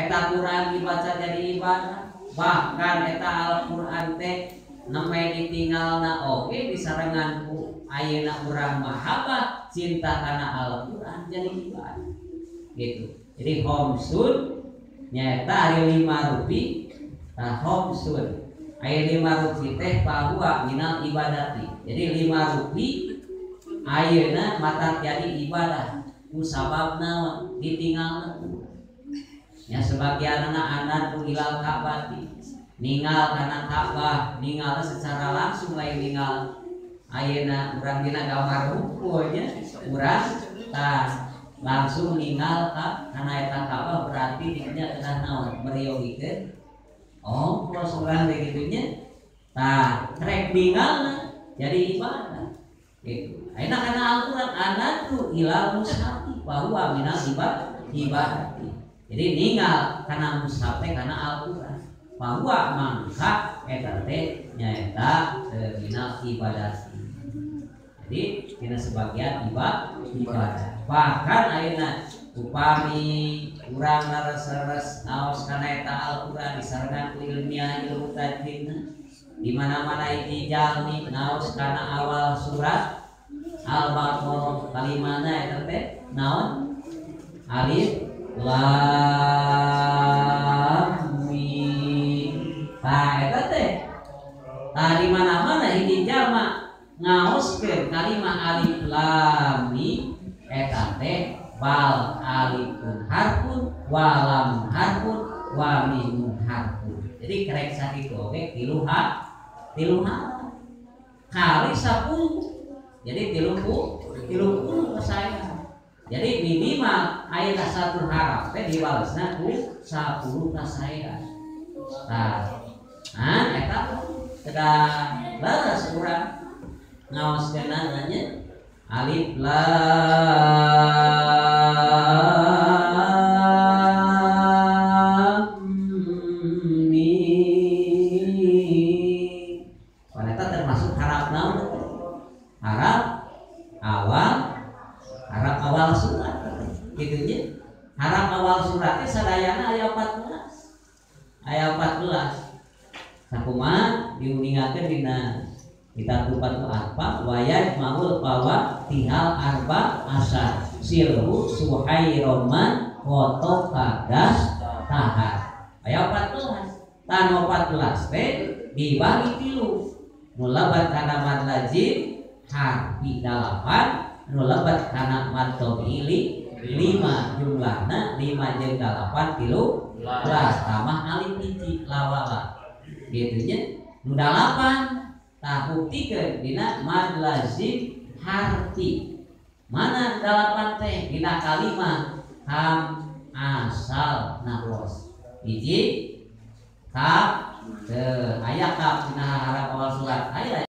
Eta Quran dibaca jadi ibadah. Bahkan eta Al-Quran teh nembe ditinggalna oge disarengan ku ayeuna urang mahabbah cinta kana Al-Quran jadi ibadah. Gitu. Jadi khamsun nyaeta ari 5 rupi tah khamsun. Aya 5 rupi teh fahuwa minal ibadati. Jadi 5 rupi ayeuna mata jadi ibadah ku sabab naon ditinggalna. Ya sebagianna anan ku ilal Ka'bati. Ningal kana Ka'bah, ningal secara langsung lain ningal ayeuna urang dina gambar hukum nya urang tah langsung ningal ka kana eta Ka'bah berarti dinya kedah naon meriogikeun. Oh, kos urang teh kitu nya. Tah, rek ningalna jadi ibadah. Gitu. Ayeuna kana Al-Qur'an anatu ilal mushafi bahwa minal ibadah. Jadi ningal kana mushaf teh kana Al-Qur'an. Bahwa mangka eta teh nyaeta minal ibadah. Jadi dina sebagian ibadah. Bahkan ayeuna upami urang leres-leres naos kana eta Al-Qur'an disarengan ku ilmiah ilmu tajwidna. Di mana-mana hiji jalmi naos kana awal surat Al-Baqarah kalimana eta teh naon? Alif lam mim. Tah eta teh. Tah di mana-mana hiji jalma ngaoskeun kalimah alif lam mim eta teh bal alifun harfun wa lam harfun wa mimun harfun. Jadi kerek sakitu oge tilu ha kali 10. Jadi 30 saya. Jadi minimal aya satu haraf teh dibalesna ku 10 kasaya. Tah, nah eta kedah leres urang ngaoskeunana nya alif lam mim. Eta termasuk haraf naon? Haraf awal surat kitu nya. Haraf awal surat teh sadayana aya 14. Aya 14. Sakumaha diuningakeun dina kitab Tuhfatul Arfa wayaj maul pawa tihal arba asar silhu suhairoman foto kadas tahar. Aya 14. Tan 14 teh dibagi 3. Nu lebat kana mad lazim harfi 8, nu lebat kana mad tabi'i 5, jumlahna 5 jeung 8 13 tambah alif hiji lawala. Gitu nya. Nu 8 tah buktikeun dina mad lazim harfi. Mana 8 teh dina kalimah ham asal nahwas. Hiji ka teu aya kaf dina haraf awal surat aya.